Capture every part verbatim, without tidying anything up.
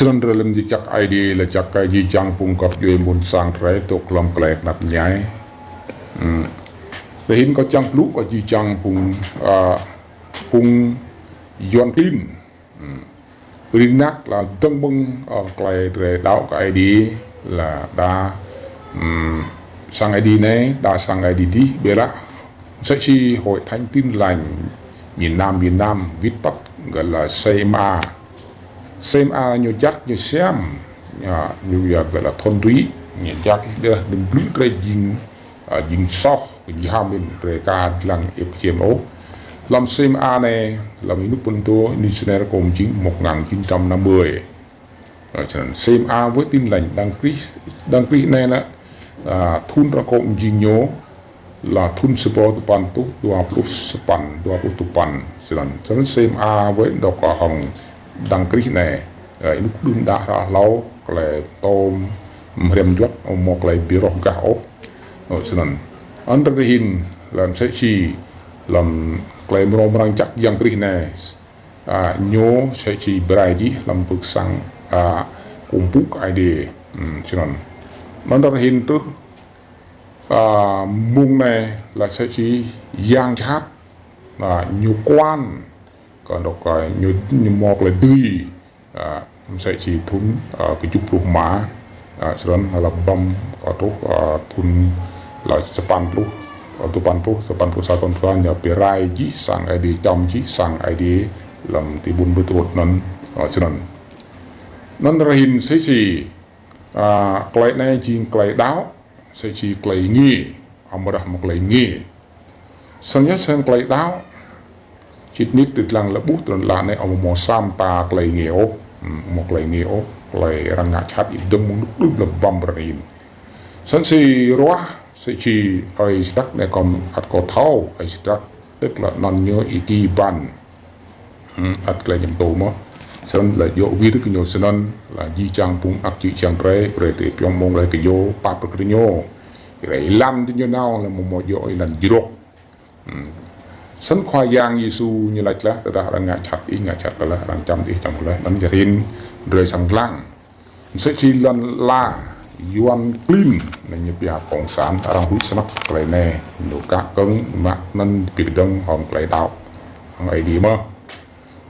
Snăn drei lăm jih jang Aê Diê, lač jăk kơ jih jang phung găp djuê ƀuôn sang drei dôk hlăm klei knap mñai. Hmm. Drei hĭn kâo čiăng blŭ kơ jih jang phung, ah, phung Yuăn klin. Hmm. Ri nak leh dơ̆ng mơ̆ng, ah, klei drei đăo kơ Aê Diê leh đa, hmm, sang Aê Diê anei, đa sang Aê Diê dih, ƀiădah msĕ si Hội Thánh Tin Lành miền Nam, miền Nam, wĭt tăt gơ̆ lač C M A. C M A ñu jăk ñu siam, ñu, ñu ya gơ̆ lač thuần túy, ñu jăk ih dơ̆ng blŭ drei jing, ah, jing soh, jing hăm in drei ka dlăng êp čiêm ôh. Hlăm C M A anei, hlăm ênuk pô tŭ, missionary kâo mjing một ngàn chín trăm năm mươi. Ah, snăn C M A với Tin Lành Đấng Christ, Đấng Christ anei lĕ, ah, thŭn arăng kâo mjing ñu, lač thŭn sa êbâo dua păn êtuh dua pluh sa păn, dua pluh dua păn. Snăn, snăn C M A với dôk hŏng Đấng Christ anei, ah, ênuk đưm đă hră hlâo, klei tôm, hriăm juăt, amâo mâo klei bi roh gah ôh. Ơ, snăn. Anăn drei hĭn, hlăm msĕ si, hlăm klei mrâo mrang jăk Yang Krist anei, ah, ñu msĕ si brei jih hlăm pưk sang, ah, kkuh mpŭ kơ Aê Diê. Hmm, snăn. Anăn drei hĭn tơl, ah, mơ̆ng anei lač msĕ si yang jhat, ah, ñu kuan, kơ dôk kơ ñu, ñu mâo klei dưi, ah, msĕ si thŭn, ah, kjuh pluh êma, ah, snăn lač ƀăm, ah, truh, ah, thŭn lač sa păn pluh, ah, dua păn pluh, sa păn pluh sa thŭn thŭn ñu bi rai jih sang Aê Diê, čăm jih sang Aê Diê, hlăm ti ƀuôn Bêtrôt anăn, ah, snăn. Anăn drei hĭn msĕ si, ah, klei anei jing klei đăo, msĕ si klei êngiê, amâodah mâo klei êngiê. Snăn yơh snăn klei đăo, sĭt nik ti dlăng leh ƀuh ti lăn ala anei amâo mâo sa mta klei êngiê ôh, hmm, mâo klei êngiê ôh, klei arăng ngă jhat ih dơ̆ng mơ̆ng ênuk đưm leh ƀăm brei hĭn. Snăn si ruah, msĕ si Ơi Sêdrak anei kâo ăt kâo thâo, Ơi Sêdrak, tức là anăn ñu Y-Kiban. Hmm, ăt klei ñu mtô mơh. Snăn lač yơh wir kơ ñu snăn, lač jih jang phung anak jih jang drei, brei drei pioh mơ̆ng lač kơ ñu, pap kơ ñu. Êlan ti ñu nao lač amâo mâo yơh êlan jrŏk. Hmm. Snăn Khua Yang Yêsu ñu lač leh, tơdah arăng ngă jhat ih, ngă jhat kơ leh, arăng čăm ih, čăm kơ leh, anăn jăk hĭn, drei srăng dlăng. Msĕ si lăn ala Yuăn klin, anăn ñu pia cộng sản, arăng huĭ snăk klei anei, ñu ka kơ̆ng mă anăn bi kdơ̆ng hŏng klei đăo, hŏng Aê Diê mơh.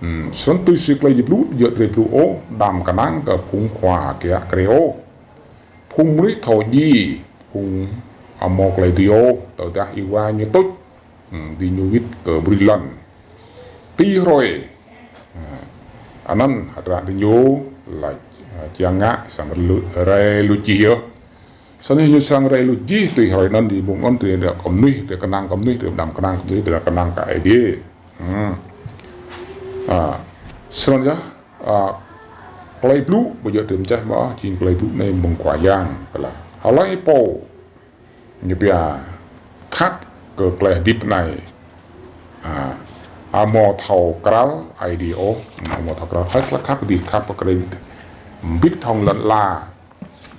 Hmm, snăn tui si klei ñu blŭ, yơh drei blŭ ôh, đăm knang kơ phung khua kiă kriê ôh. Phung mnuih thâo djiê, phung amâo mâo klei dưi ôh, tơdah êwa ñu tuč, hmm, diñu wĭt kơ ƀrư̆ lăn. Ti hruê, hmm, anăn hdră diñu lač, ah, čiăng ngă, srăng lu-, rai luč jih yơh. Snăn ñu srăng rai luč jih ti hruê anăn ti mông anăn ti dôk kơ mnuih, ti knang kơ mnuih, ti đăm knang kơ mnuih, ti knang kơ Aê Diê. Hmm. Ah, snăn yơh, ah, klei blŭ, ƀiădah drei mčeh mơh, jing klei blŭ anei mơ̆ng Khua Yang, kơ leh. Hlei pô, ñu pia khăp kơ klei hdĭp anei. Ah, amâo thâo kral Aê Diê ôh, amâo thâo kral, hlei klei khăp kơ Aê Diê, khăp kơ klei mbĭt hŏng lăn ala,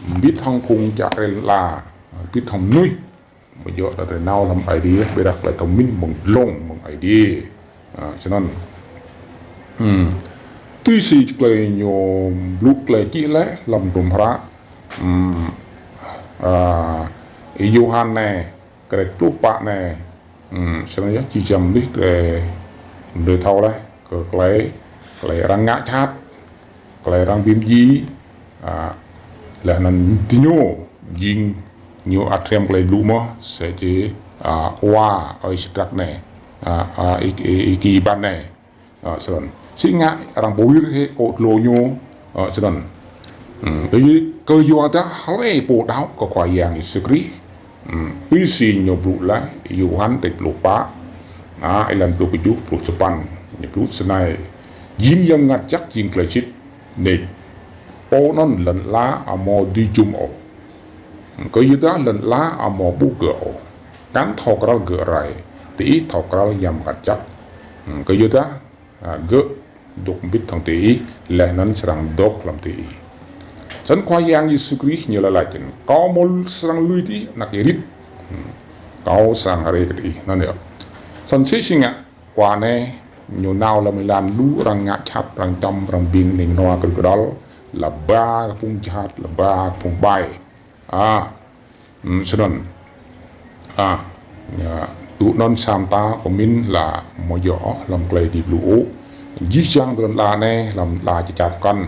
mbĭt hŏng phung kiă kriê lăn ala, mbĭt hŏng mnuih. Amâo djŏ ta drei nao hlăm Aê Diê, ƀiădah klei thâo mĭn mơ̆ng dlông mơ̆ng Aê Diê. Ah, snăn. Hmm. Tui si klei ñu blŭ klei čih leh hlăm hdruôm hră, hmm, ah, Y-Yôhan anei, kdrêč pluh pă anei, hmm, snăn yơh, jih jang mnuih drei, drei thâo leh, kơ klei, klei arăng ngă jhat, klei arăng bi mdjiê, ah, leh anăn diñu, jing ñu ăt hriăm klei blŭ mơh, msĕ si, ah, wa, Ơi Sêdrak anei, ah, ah, Y-, Y-, Y-Kiban anei. Ah, snăn. Si ngă arăng pô wir hĕ kơ dlô ñu, ah, snăn. Hmm, kơ, kơ yua dah hlei pô đăo kơ Khua Yang Yêsu Krist. Hmm, tui si ñu blŭ leh, Y-Yôhan kdrêč pluh pă, ah, êlan pluh kjuh, pluh sa păn, ñu blŭ snei. Jing Yang Mngăt Jăk jing klei sĭt, nik. Pô anăn lăn ala amâo dưi jŭm ôh. Hmm, kơ yua dah lăn ala amâo ƀuh gơ̆ ôh. Kăn thâo kral gơ̆ rai, diih thâo kral Yang Mngăt Jăk. Hmm, kơ yua dah, ah, gơ̆ dôk mbĭt hŏng diih, leh anăn srăng dôk hlăm diih. Snăn Khua Yang Yêsu Krist ñu lač leh, kâo amâo srăng lui diih anak êrĭt. Hmm, kâo srăng hriê kơ diih, anăn yơh. Snăn si si ngă, khua anei, ñu nao hlăm êlan lu arăng ngă jhat, arăng čăm, arăng bi ênĭng ênua kơ kđăl, Lŏ ba kơ phung jhat, lŏ ba kơ phung ƀai. A, hmm, snăn. A, ya, tŭ anăn sa mta kơ mĭn lŏ amâo djŏ hlăm klei Aê Diê blŭ ôh. Jih jang lăn ala anei hlăm ala čar kăn,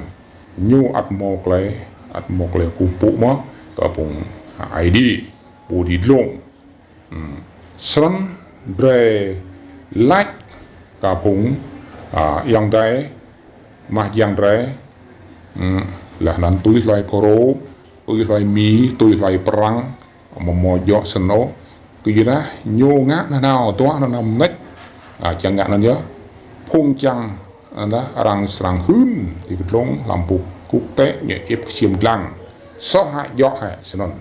ñu ăt mâo klei, ăt mâo klei kkuh mpŭ mơh kơ phung Aê Diê, pô ti dlông. Hmm. Snăn drei lač kơ phung, a, ayŏng adei, mah jiăng drei, hmm, leh anăn tui hlue Phrô, tui hlue Mi, tui hlue Prăng, amâo mâo djŏ snăn ôh. Kyuadah ñu ngă nanao, tuah nanao mnêč, a, čiăng ngă anăn yơh. Phung čiăng, anăn arăng srăng hưn ti dlông hlăm boh quốc tế ñu êp ksiêm dlăng. Soh hĕ djŏ hĕ snăn.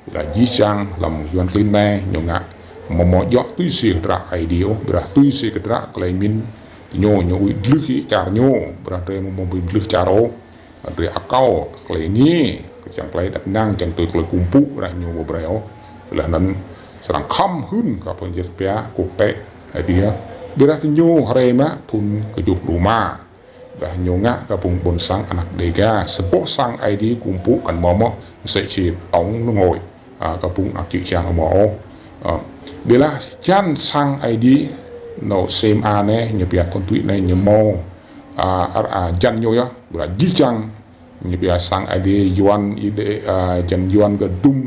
Ƀiădah jih jang hlăm Yuăn klin anei ñu ngă amâo mâo djŏ tui si hdră Aê Diê ôh, ƀiădah tui si hdră klei mĭn ñu, ñu ui dlưh čar ñu, ƀiădah drei amâo mâo bi dlưh čar ôh. Drei akâo klei êngiê, čiăng klei êđăp ênang, čiăng tui klei kkuh mpŭ, ƀiădah ñu amâo brei ôh. Leh anăn srăng khăm hưn kơ phung jhat pia quốc tế Aê Diê. Ƀiădah diñu hriê mă thŭn kjuh pluh êma. Ƀiădah ñu ngă kơ phung ƀuôn sang anak Đêga, sa boh sang Aê Diê kkuh mpŭ kăn mâo mơh, msĕ si tổng nội, a, kơ phung anak čư̆ čhiăng amâo mâo ôh. A, ƀiădah hjăn sang Aê Diê, nô sem anei, ñu pia thŭn tuč anei, ñu mâo, a, a, a, hjăn ñu yơh, ƀiădah jih jang, ñu pia sang Aê Diê Yuăn, Êđê, a, hjăn Yuăn kơ dŭm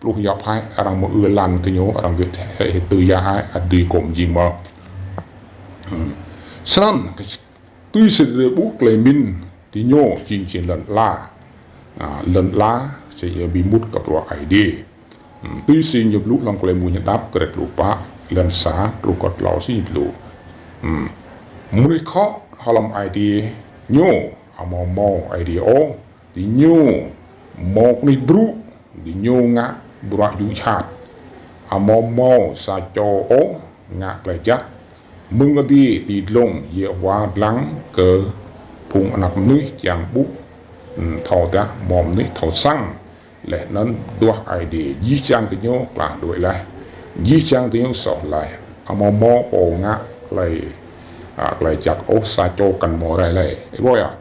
pluh yap hĕ, arăng amâo ư lăn kơ ñu, arăng gơ̆ hĕ hĕ tui ya hĕ, ăt dưi kơ mjing mơh. Hmm. Snăn, tui si drei ƀuh klei mĭn diñu jing jing lăn ala. A, lăn ala, si ñu bi mŭt kơ bruă Aê Diê. Hmm, tui si ñu blŭ hlăm Klei Mmuñ Hđăp kdrêč pluh pă, lăn sa, truh kơ tlâo si ñu blŭ. Hmm. Mnuih khŏ hlăm ai tiê ñu, amâo mâo Aê Diê ôh, diñu mâo knuih brŭ, diñu ngă bruă jŭ jhat. Amâo mâo sa čô ôh ngă klei jăk. Mơ̆ng adiê ti dlông Yêhôwa dlăng kơ phung anak mnuih čiăng ƀuh, hmm, thâodah mâo mnuih thâo săng. Leh anăn duah Aê Diê, jih jang diñu klah đuĕ leh. Jih jang diñu soh leh. Amâo mâo pô ngă klei, a, klei jăk ôh, sa čô kăn mâo rei lei. Ih ƀuh yơh.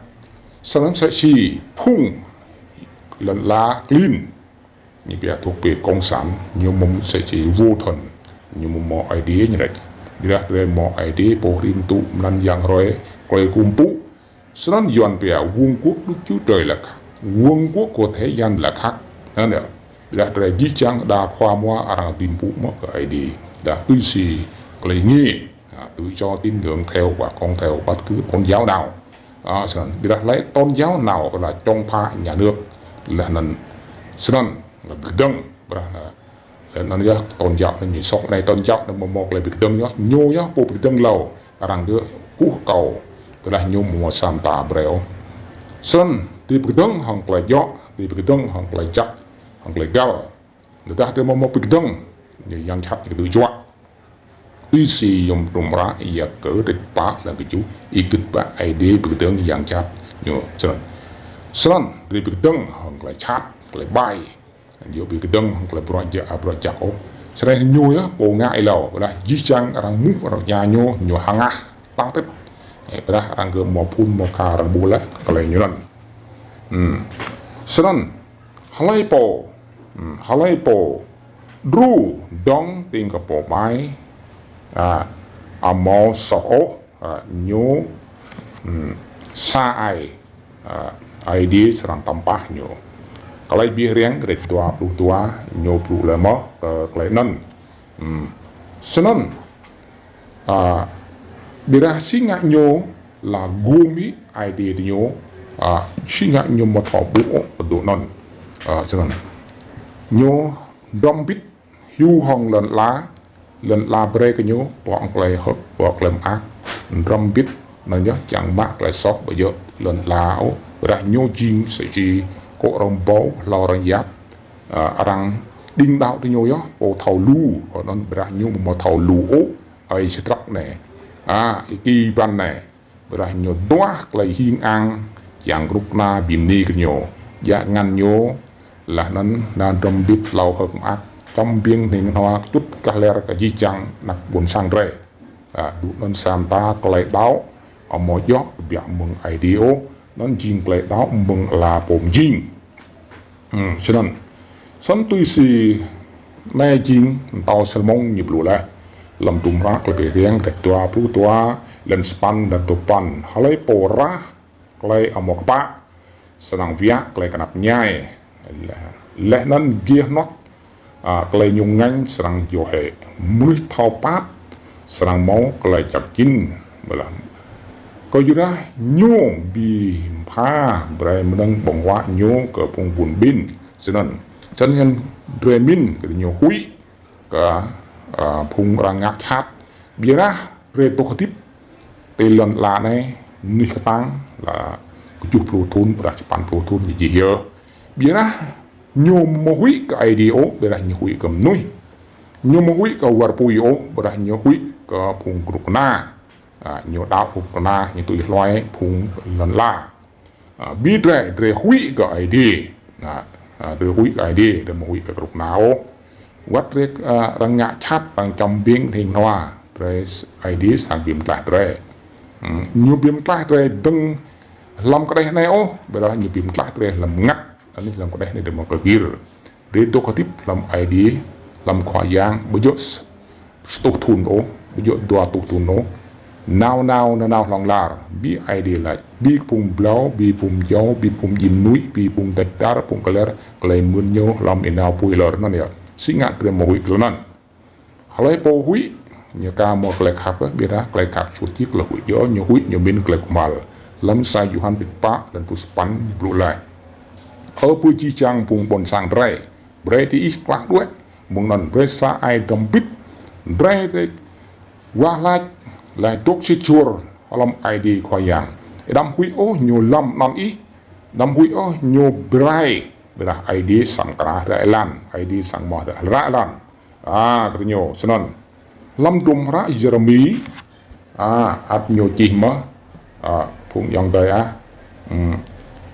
Snăn msĕ si phung lăn ala klin. Ñu pia thuộc về cộng sản, ñu mâo msĕ si vô thần, ñu mâo mâo Aê Diê ñu rĕč. Ƀiădah drei mâo Aê Diê pô hrih mtŭ mnăn yang hruê, klei kkuh mpŭ. Snăn Yuăn pia vương quốc Đức Chúa Trời là khác, vương quốc của thế gian là khác. Anăn yơh. Ƀiădah drei jih jang đa khua mua arăng dưi mpŭ mơh kơ Aê Diê. Đa tui si klei ngê, à, tự do tín ngưỡng theo và không theo bất cứ tôn giáo nào. À, snăn. Ƀiădah hlei tôn giáo nào là chống phá nhà nước. Leh anăn snăn, bi kdơ̆ng, ƀiădah, à, Leh anăn yơh tôn giáo anei ñu soh anei, tôn giáo anei mâo mâo klei bi kdơ̆ng yơh, ñu yơh pô bi kdơ̆ng êlâo, arăng gơ̆ kkuh kâo, tơdah ñu mâo sa mta brei ôh. Snăn, drei bi kdơ̆ng hŏng klei djŏ, drei bi kdơ̆ng hŏng klei jăk, hŏng klei găl. Tơdah drei mâo mâo bi kdơ̆ng, ñu yang jhat ñu kdư juă. Tui si yuôm hdruôm hră Yakơ kdrêč pă hlăm kjuh, ih gưt ba Aê Diê bi kdơ̆ng yang jhat ñu. Snăn. Snăn, drei bi kdơ̆ng hŏng klei jhat, klei ƀai. Djŏ bi kdơ̆ng hŏng klei bruă jăk, bruă jăk ôh. Snăn ñu yơh pô ngă êlâo, ƀiădah jih jang arăng êmuh arăng tña ñu, ñu hngah, tăng tĭt. Ơ, ƀiădah arăng gơ̆ mâo phŭn mâo ka arăng ƀuh leh, klei ñu anăn. Hmm. Snăn, hlei pô, hmm, hlei pô đru dŏng tĭng kơ pô ƀai, a, amâo soh ôh, a, ñu, hmm, sa ai, a, Aê Diê srăng tăm pah ñu. Klei Bi Hriêng kdrêč dua pluh dua, ñu blŭ leh mơh kơ klei anăn. Hmm. Snăn, a, ƀiădah si ngă ñu lŏ guôm hĕ Aê Diê diñu, a, si ngă ñu amâo thâo ƀuh ôh kơ dŏ anăn. A, snăn. Ñu drăm mbĭt hiu hŏng lăn ala, lăn ala brei kơ ñu, pŏk klei hơ̆k, pŏk klei mơak, drăm mbĭt, anăn yơh čiăng mă klei soh ƀu djŏ lăn ala ôh, ƀiădah ñu jing msĕ si kŏ arăng ƀâo, hlâo arăng yap, a, arăng đing đăo diñu yơh, pô thâo lu, anăn ƀiădah ñu amâo thâo lu ôh, ai si trăk anei. A, ih ki ƀrăn anei. Ƀiădah ñu duah klei hing ang, čiăng knŭk kna bi mni kơ ñu. Djă ngăn ñu, leh anăn nao drăm mbĭt hlâo hơ̆k mơak, čăm biêng hnĭng hnua kčŭt kah lĕ kơ jih jang anak ƀuôn sang drei. A, dŏ anăn sa mta klei đăo, amâo djŏ kbiă mơ̆ng Aê Diê ôh, Anăn jing klei đăo mơ̆ng ala pô mjing. Hmm, snăn. Snăn tui si anei jing mtao Salmôn ñu blŭ leh. Hlăm hdruôm hră Klei Bi Hriêng kdrêč dua pluh dua, êlan sa păn, êlan dua păn. Hlei pô rah klei amâo kpă, srăng wiă klei knap mñai. Leh anăn giê hnuăt, a, klei ñu ngêñ srăng jŏ hĕ. Mnuih thâo pap srăng mâo klei jăk jĭn. Ƀiădah kyuadah ñu bi mbha brei mnơ̆ng ƀơ̆ng huă ñu kơ phung ƀun ƀin. Snăn, snăn drei mĭn kơ ñu huĭ kơ, a, phung arăng ngă jhat. Ƀiădah drei dôk hdĭp ti lăn ala anei, mnuih ktang leh kjuh pluh thŭn, ƀiădah sa păn pluh thŭn ñu jih yơh. Ƀiădah ñu amâo huĭ kơ Aê Diê ôh, ƀiădah ñu huĭ kơ mnuih. Ñu amâo huĭ kơ war pui ôh, ƀiădah ñu huĭ kơ phung knŭk kna. A, ñu đăo phung knŭk kna, ñu tui hluê phung lăn ala. A, bi drei, drei huĭ kơ Aê Diê. A, a, drei huĭ kơ Aê Diê, drei amâo huĭ kơ knŭk kna ôh. Wăt drei, a, arăng ngă jhat, arăng čăm biêng hnĭng hnua, drei s-, Aê Diê srăng bi mtlaih drei. Hmm, ñu bi mtlaih drei dơ̆ng hlăm kđeh anei ôh, ƀiădah ñu bi mtlaih drei hlăm mngăt, anih hlăm kđeh anei drei amâo kgir. Drei dôk hdĭp hlăm Aê Diê, hlăm Khua Yang, ƀu djŏ s-, sa êtuh thŭn ôh, ƀu djŏ dua êtuh thŭn ôh. Nao nao, nao nao hlŏng lar, bi Aê Diê lač, bi phung blâo, bi phung mjâo, bi phung djiê mnuih, bi phung dač dar, phung kler, klei mưn ñu hlăm ênao pui lor anăn yơh. Si ngă drei amâo huĭ kơ anăn. Hlei pô huĭ, ñu ka mâo klei khăp, ƀiădah klei khăp suôt jih klei huĭ yơh, ñu huĭ, ñu mĭn klei kmhal. Hlăm sa Yôhan kdrêč pă, êlan pluh sa păn, blŭ leh. Ơ pô jih jang phung ƀuôn sang drei, brei diih klah đuĕ mơ̆ng anăn, brei sa ai dŏ mbĭt. Brei drei wah lač, leh dôk sĭt suôr hlăm Aê Diê Khua Yang. Đăm huĭ ôh ñu lăm anăn ih, đăm huĭ ôh ñu brei, ƀiădah Aê Diê srăng kra hră êlan, Aê Diê srăng mâo hră êlan. A, kơ ñu, snăn. Hlăm hdruôm hră Yêrêmi, a, ăt ñu čih mơh, a, phung ayŏng adei ah. Hmm.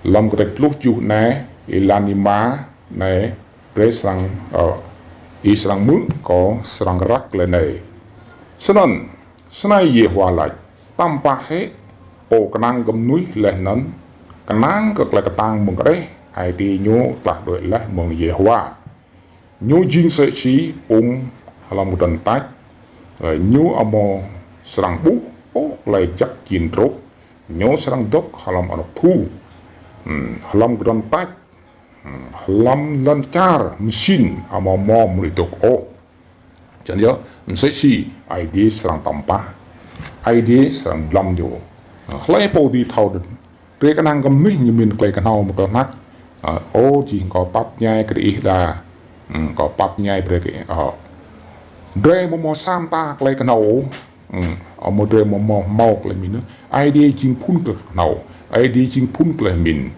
Hlăm kdrêč pluh kjuh anei, êlan êma anei, brei srăng, ơ, ih srăng hmư̆, kâo srăng răk leh anei. Snăn, snei Yêhôwa lač, tăm pah hĕ, pô knang kơ mnuih leh anăn, knang kơ klei ktang mơ̆ng kđeh, ai tiê ñu klah đuĕ leh mơ̆ng Yêhôwa. Ñu jing msĕ si pum hlăm kdrăn tač, leh ñu amâo srăng ƀuh ôh klei jăk jĭn truh, ñu srăng dôk hlăm anôk thu, hmm, hlăm kdrăn tač, hmm, hlăm lăn čar msĭn amâo mâo mnuih dôk ôh. Čiăng yơh, msĕ si Aê Diê srăng tăm pah, Aê Diê srăng dlăm ñu. Hlei pô dưi thâo dơ̆ng. Drei knang kơ mnuih ñu mĭn klei knhâo mơ̆ng kơ hnăk. A, ô, jing kâo pap mñai kơ diih đa. Hmm, kâo pap mñai brei kơ, a. Drei amâo mâo sa mta klei knhâo ôh. Hmm, amâo drei amâo mâo, mâo klei mĭn. Aê Diê jing phŭn klei knhâo. Aê Diê jing phŭn klei mĭn.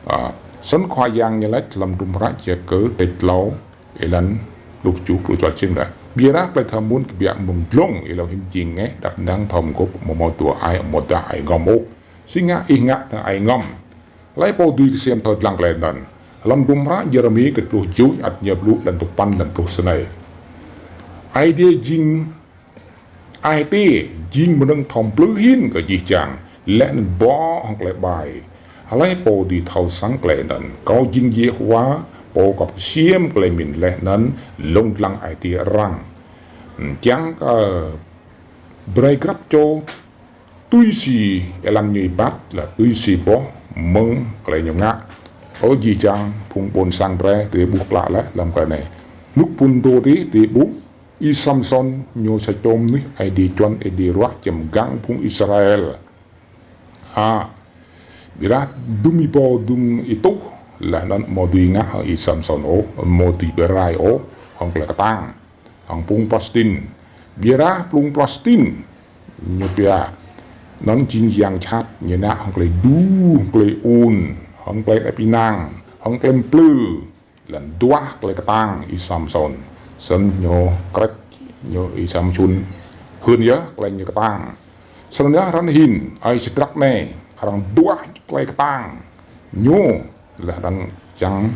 A, snăn Khua Yang ñu lač hlăm hdruôm hră Yakơ kdrêč tlâo, êlan pluh kjuh, pluh dua čiăng dah. Ƀiădah klei thâo mưn kbiă mơ̆ng dlông, êlâo hĭn jing ngeh, êđăp ênang thâo mguôp, amâo mâo dua ai, amâo dah ai ngăm ôh. Si ngă ih ngă dah ai ngăm. Hlei pô dưi ksiêm thâo dlăng klei anăn. Hlăm hdruôm hră Yêrêmi kdrêč pluh kjuh, ăt ñu blŭ êlan dua păn, êlan pluh snei. Aê Diê jing ai tiê, jing mnơ̆ng thâo mplư hĭn kơ jih jang, leh anăn bŏ hŏng klei ƀai. Hlei pô dưi thâo săng klei anăn. Kâo jing Yêhôwa, pô kăp ksiêm klei mĭn leh anăn lông dlăng ai tiê arăng. Čiăng kơ brei grăp čô tui si êlan ñu êbat, leh tui si boh mơ̆ng klei ñu ngă. Ơ jih jang phung ƀuôn sang drei, drei ƀuh klă leh hlăm klei anei. Ênuk phŭn dô dih, drei ƀuh Y-Samsôn ñu sa čô mnuih Aê Diê čuăn, Aê Diê ruah čiăng mgang phung Israel. Ha. Ƀiădah dŭm êbâo dŭm êtuh, leh anăn amâo dưi ngă hŏng Y-Samsôn ôh, amâo dưi bi rai ôh hŏng klei ktang, hŏng phung Palestin. Ƀiădah phung Palestin ñu pia, anăn jing yang jhat, ñu ngă hŏng klei đru, hŏng klei ŭn, hŏng klei êđăp ênang, hŏng klei mplư, leh anăn duah klei ktang Y-Samsôn. Snăn ñu krêč, ñu Y-Samsôn hưn yơh klei ñu ktang. Snăn yơh ară anei hĭn, ai Sidrak anei, arăng duah klei ktang ñu, leh arăng čiăng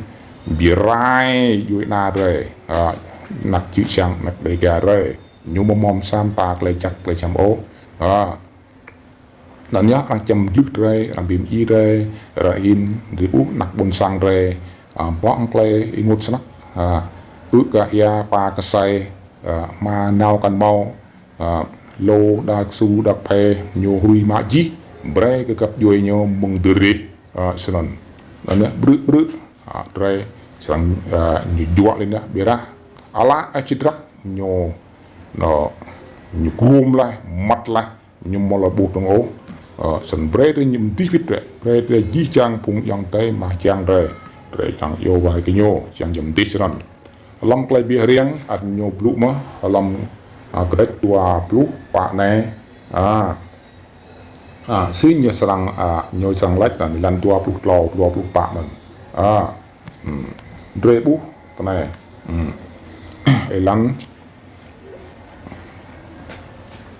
bi rai djuê ana drei, a, anak čư̆ čhiăng, anak Đêga drei. Ñu amâo mâo sa mta klei jăk klei čăm ôh. A. Anăn yơh arăng čăm dlưh drei, arăng bi mdjiê drei, arăng hin drei ƀuh anak ƀuôn sang drei, a, bŏ hŏng klei ênguôt snăk, a, ư̆ kơ êa, pa kơ asei, a, hma nao kăn mâo, a, lô đa ksu đa kphê, ñu hrui mă jih, brei kơ găp djuê ñu mơ̆ng dơrih, a, snăn. Anăn yơh ƀrư̆ ƀrư̆, a, drei srăng, a, ñu juă leh anăn, ƀiădah ala ai čidrak ñu, ñu guôm leh, măt leh, ñu amâo lŏ ƀuh dơ̆ng ôh. Ơ, snăn brei drei ñu mdih wĭt drei, brei drei jih jang phung ayŏng adei mah jiăng drei, drei čiăng iêu wai kơ ñu, čiăng ñu mdih snăn. Hlăm klei bi hriêng, ăt ñu blŭ mơh, hlăm, a, kdrêč dua pluh pă anei, a, a, si ñu srăng, a, ñu srăng lač anăn, êlan dua pluh tlâo, dua pluh pă anăn. A, hmm, drei ƀuh, tinei, hmm, êlan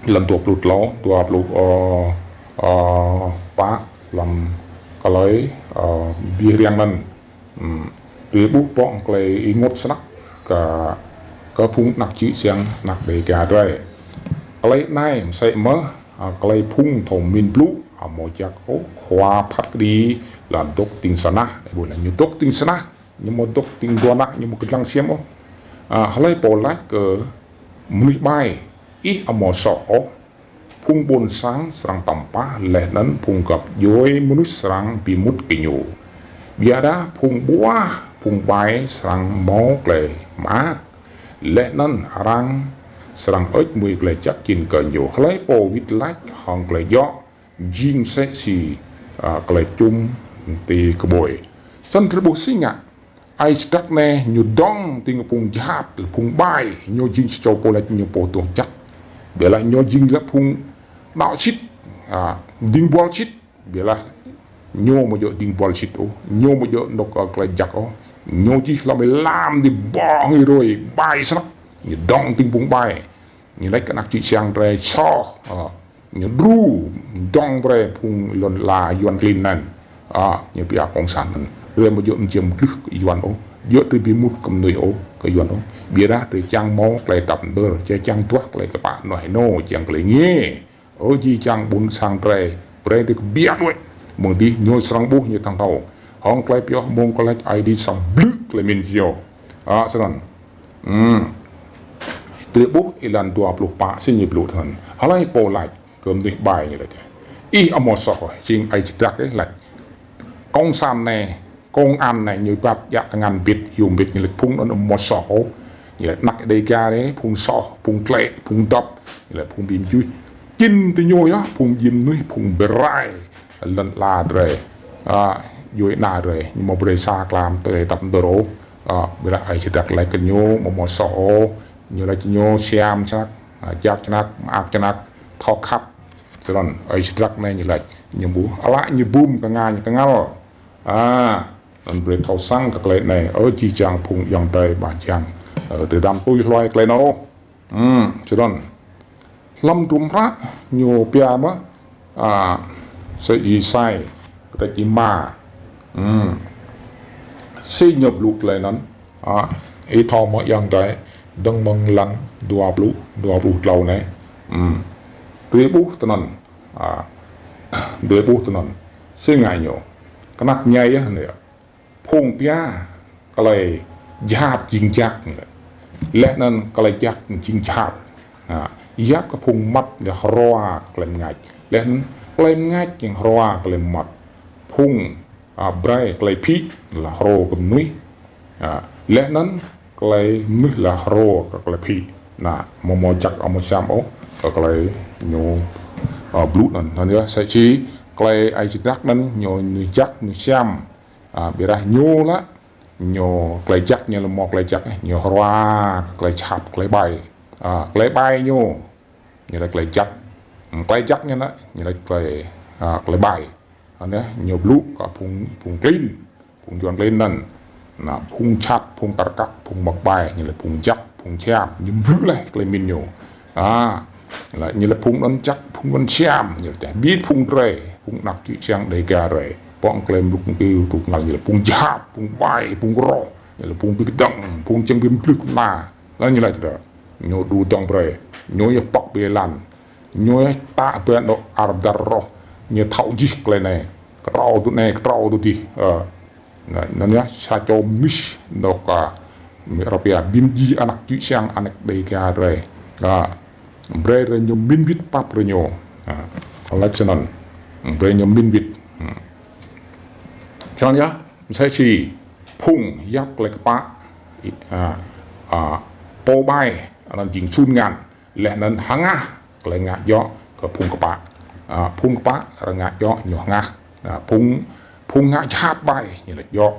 êlan dua pluh tlâo, dua pluh, ơ, ơ, pă hlăm klei, ơ, bi hriêng anăn. Hmm. Drei ƀuh bŏ klei ênguôt snăk kơ, kơ phung anak čư̆ čiăng anak Dêga drei. Klei anei msĕ mơh, a, klei phung thâo mĭn blŭ, a, amâo jăk ôh, khua phat kđi lŏ dôk tĭng sa nah, ơ, ƀuh leh ñu dôk tĭng sa nah. Ñu amâo dôk tĭng dua nah, ñu amâo kdlăng siam ôh. A, hlei pô lač kơ mnuih ƀai, ih amâo soh ôh. Phung ƀuôn sang srăng tăm pah leh anăn phung găp djuê mnuih srăng bi mŭt kơ ñu. Ƀiădah phung ƀuah, phung ƀai srăng mâo klei mơak. Leh anăn arăng srăng hơêč hmưi klei jăk jĭn kơ ñu. Hlei pô wĭt lač hŏng klei djŏ, jing msĕ si, a, klei čŭm ti kƀôi. Snăn drei ƀuh si ngă. Ai čidrak anei ñu dŏng tĭng phung jhat, phung ƀai, ñu jing sa čô pô lač ñu pô tuôm jăk. Ƀiădah ñu jing leh phung đăo sĭt, a, dĭng buăl sĭt. Ƀiădah ñu amâo djŏ dĭng buăl sĭt ôh, ñu amâo djŏ anôk, a, klei jăk ôh. Ñu jih hlăm êlam dih bŏ hŏng êrôi ƀai snăk. Ñu dŏng tĭng phung ƀai. Ñu lač kơ anak čư̆ čiăng drei soh, a, ñu đru dŏng brei phung lăn ala Yuăn klin anăn. A, ñu pia cộng sản anăn. Drei amâo djŏ mjing mdlưh kơ Yuăn ôh. Djŏ drei bi mŭt kơ mnuih ôh, kơ Yuăn ôh. Ƀiădah drei čiăng mâo klei tăp mđơr, drei čiăng duah klei kpă ênuah ênô, čiăng klei êngiê. Ơ jih jang ƀuôn sang drei, brei drei kbiă đuĕ. Mơ̆ng dih ñu srăng ƀuh ñu thâo thâo. Hŏng klei pioh mơ̆ng klei Aê Diê srăng blư̆ klei mĭn ñu. A, snăn. Hmm. Drei ƀuh êlan dua pluh pă si ñu blŭ snăn. Hlei pô lač kơ mnuih ƀai ñu lač. Ih amâo soh, jing ai čidrak ih lač. Cộng sản anei, công an anei ñu êbat djă kngan mbĭt, hiu mbĭt ñu lač phung anăn amâo soh ôh. Ñu lač anak Dêga anei, phung soh, phung tlĕ, phung dăp, ñu lač phung bi mjuih. Čĭn ti ñu yơh, phung bi mnuih, phung bi rai lăn ala drei. A, djuê ana drei, ñu amâo brei sa klam tơ tăp mđơr ôh. A, ƀiădah ai čidrak lač kơ ñu, amâo mâo soh ôh. Ñu lač ñu siam snăk, a, jăk snăk, mơak snăk, thâo khăp. Snăn, ai čidrak anei ñu lač, ñu ƀuh, ala ñu bum knga ñu kngal. A, anăn brei thâo săng kơ klei anei, ơ jih jang phung ayŏng adei mah jiăng. Ơ, drei đăm tui hluê klei anăn ôh. Hmm, snăn. Hlăm hdruôm hră ñu pia mơh, a, si Êsai, kdrêč êma. Hmm. Si ñu blŭ klei anăn, a, ih thâo mơh ayŏng adei, dơ̆ng mơ̆ng êlan dua pluh, dua pluh tlâo anei. Hmm. Drei ƀuh tinăn, a, drei ƀuh tinăn. Si ngă ñu. Knap mñai yơh anei. Phung pia klei jhat jing jăk. Leh anăn klei jăk jing jhat. Ha, yap kơ phung mmăt leh hrua klei mngač. Leh anăn klei mngač jing hrua klei mmăt. Phung, a, brei klei phĭ leh hrô kơ mnuih. A, leh anăn klei mnuih leh hrô kơ klei phĭ. Anăn, amâo mâo jăk amâo siam ôh, kơ klei ñu, a, blŭ anăn. Anăn yơh, msĕ si klei Aê Diê čiăng anăn ñu, ñu jăk, ñu siam. A, ƀiădah ñu leh, ñu klei jăk ñu leh mâo klei jăk, ñu hrua klei jhat, klei ƀai. A, klei ƀai ñu, ñu lač klei jăk. Hmm, klei jăk ñu leh, ñu lač klei, a, klei ƀai. Anăn ñu blŭ kơ phung, phung klin, phung Yuăn klin anăn. Anăn, phung jhat, phung kar kăk, phung măk ƀai, ñu lač phung jăk, phung siam, ñu blŭ leh klei mĭn ñu. A, ñu lač, ñu lač phung anăn jăk, phung anăn siam, ñu lač bi phung drei, phung anak čư̆ čiăng Dêga drei. Pŏk klei mluk mkiu tu knal ñu lač phung jhat, phung ƀai, phung roh, ñu lač phung bi kdơ̆ng, phung čiăng bi mdlưh kna. Anăn ñu lač drei. Ñu đru dŏng brei, ñu yơh pŏk bi êlan. Ñu yơh tă bĕ nŏ ar dar roh. ñu thâo jih klei anei. Ktrâo tŭ anei, ktrâo tŭ dih. Ơ. Anăn yơh, sa čô mnuih dôk, ơ, mĭ rơpia bim ji anak čư̆ siăng anak đei kia drei. Ơ. Brei drei ñu mĭn wĭt pap drei ñu. Ơ. Lač snăn. Brei ñu mĭn wĭt. Hmm. Snăn yơh, msĕ si phung yap klei kpă, ơ, ơ, pô ƀai, anăn jing sun ngăn, leh anăn hngah klei ngă djŏ kơ phung kpă. Ơ, phung kpă arăng ngă djŏ ñu hngah. Ơ, phung, phung ngă jhat ƀai ñu lač djŏ.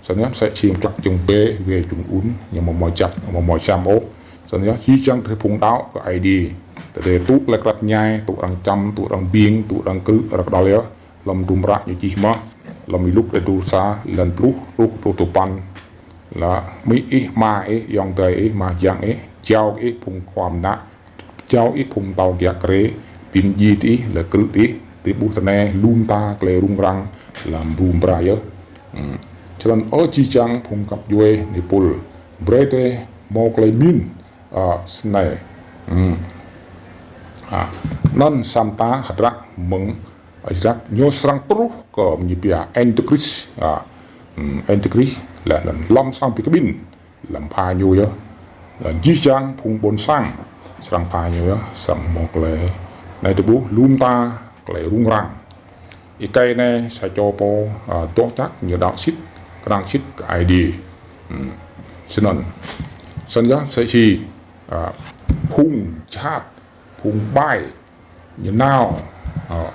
Snăn yơh, msĕ si klăk jŭng bê, wê jŭng un, ñu amâo mâo jăk, amâo mâo siam ôh. Snăn yơh, jih jang drei phung đăo kơ Aê Diê. Tơdah tŭ klei krăp mñai, tŭ arăng čăm, tŭ arăng biêng, tŭ arăng krư̆, arăng kđăl yơh. Hlăm hdruôm hră ñu čih mơh, hlăm Y-Luk dua pluh sa, êlan pluh, pluh, pluh dua păn. Lač amĭ ih, ama ih, ayŏng adei ih, ama yang ih, jao ih phung khua mnă, jao ih phung mtao kiă kriê, bi mdjiê diih, leh krư̆ diih, diih ƀuh tinei lu mta klei rŭng răng, hlăm hdruôm hră yơh. Hmm. Snăn ơ jih jang phung găp djuê, êpul. Brei drei mâo klei mĭn, ơ, snei. Hmm. Ơ, anăn sa mta hdră mơ̆ng Israel ñu srăng truh kơ ñu pia Antichrist. Ơ, hmm, Antichrist leh anăn hlăm sang bi kƀĭn, hlăm pha ñu yơh. Leh jih jang phung ƀuôn sang srăng pha ñu yơh, srăng mâo klei. Anei drei ƀuh lu mta klei rŭng răng. Êkei anei sa čô pô, ơ, dôk čăk ñu đăo sĭt, knang sĭt kơ Aê Diê. Hmm. Snăn. Snăn yơh, msĕ si, ơ, phung jhat, phung ƀai, ñu nao, ơ,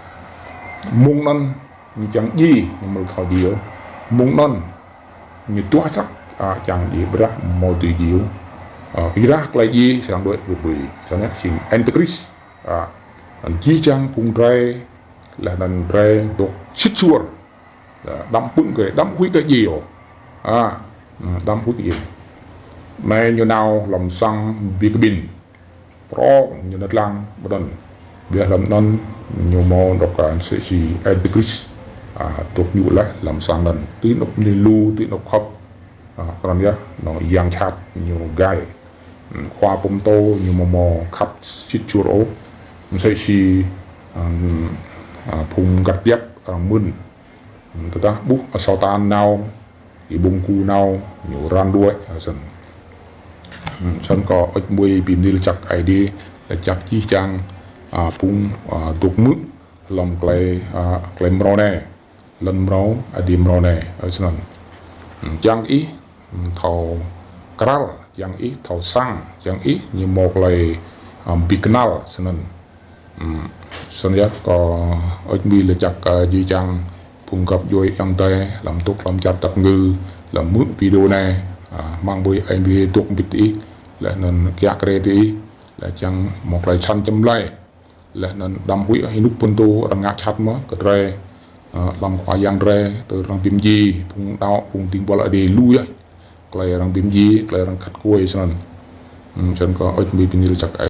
mơ̆ng anăn ñu čiăng djiê, ñu amâo thâo djiê ôh. Mơ̆ng anăn ñu duah čăk, ơ, čiăng djiê ƀiădah amâo dưi djiê ôh. Ơ, kyuadah klei djiê srăng đuĕ kơ bui. Snăn yơh, jing Antichrist. Ơ, anăn jih jang phung drei, leh anăn drei dôk sĭt suôr. Ơ, đăm pŭn kơ, đăm huĭ kơ djiê ôh. Ơ, hmm, đăm huĭ kơ djiê. Anei ñu nao hlăm sang bi kƀĭn. Prŏng ñu nao dlăng ƀuôn anăn. Ƀiădah hlăm anăn ñu mâo dôk kơ msĕ si Antichrist. Ơ, dôk ñu leh hlăm sang anăn. Ti anôk mnuih lu, ti anôk khăp. Ơ, knŏng yơh, anăn yang jhat ñu gai. Hmm, khua pô mtô ñu amâo mâo khăp sĭt suôr ôh. Msĕ si, hmm, ơ, phung găt biăp arăng mưn. Hmm, tơdah ƀuh asâo tan nao, Y-Bông Ku nao, ñu ran đuĕ, ơ, snăn. Hmm, snăn kâo ăt mui bi mni lač jăk Aê Diê, lač jăk jih jang, ơ, phung, ơ, dôk hmư̆ hlăm klei, ơ, klei mrâo anei. Lăn mrâo, Aê Diê mrâo anei, ơ, snăn. Hmm, čiăng ih, hmm, thâo kral, čiăng ih thâo săng, čiăng ih ñu mâo klei, ơ, bi knal, snăn. Hmm, snăn yơh, kâo ăt mui lač jăk, ơ, jih jang phung găp djuê ayŏng adei, hlăm dôk, hlăm čar dap kngư, hlăm hmư̆ video anei, ơ, hmăng bui Aê Diê dôk mbĭt ih, leh anăn kiă kriê diih, leh čiăng mâo klei čhăn čăm blei. Leh anăn đăm huĭ ôh, ênuk phŭn dô arăng ngă jhat mơh kơ drei, ơ, hlăm Khua Yang drei, tơ arăng bi mdjiê, phung đăo, phung dĭng buăl Aê Diê lu yơh. Klei arăng bi mdjiê, klei arăng khăt kkuê snăn. Hmm, snăn kâo ăt mui bi mni lač jăk Aê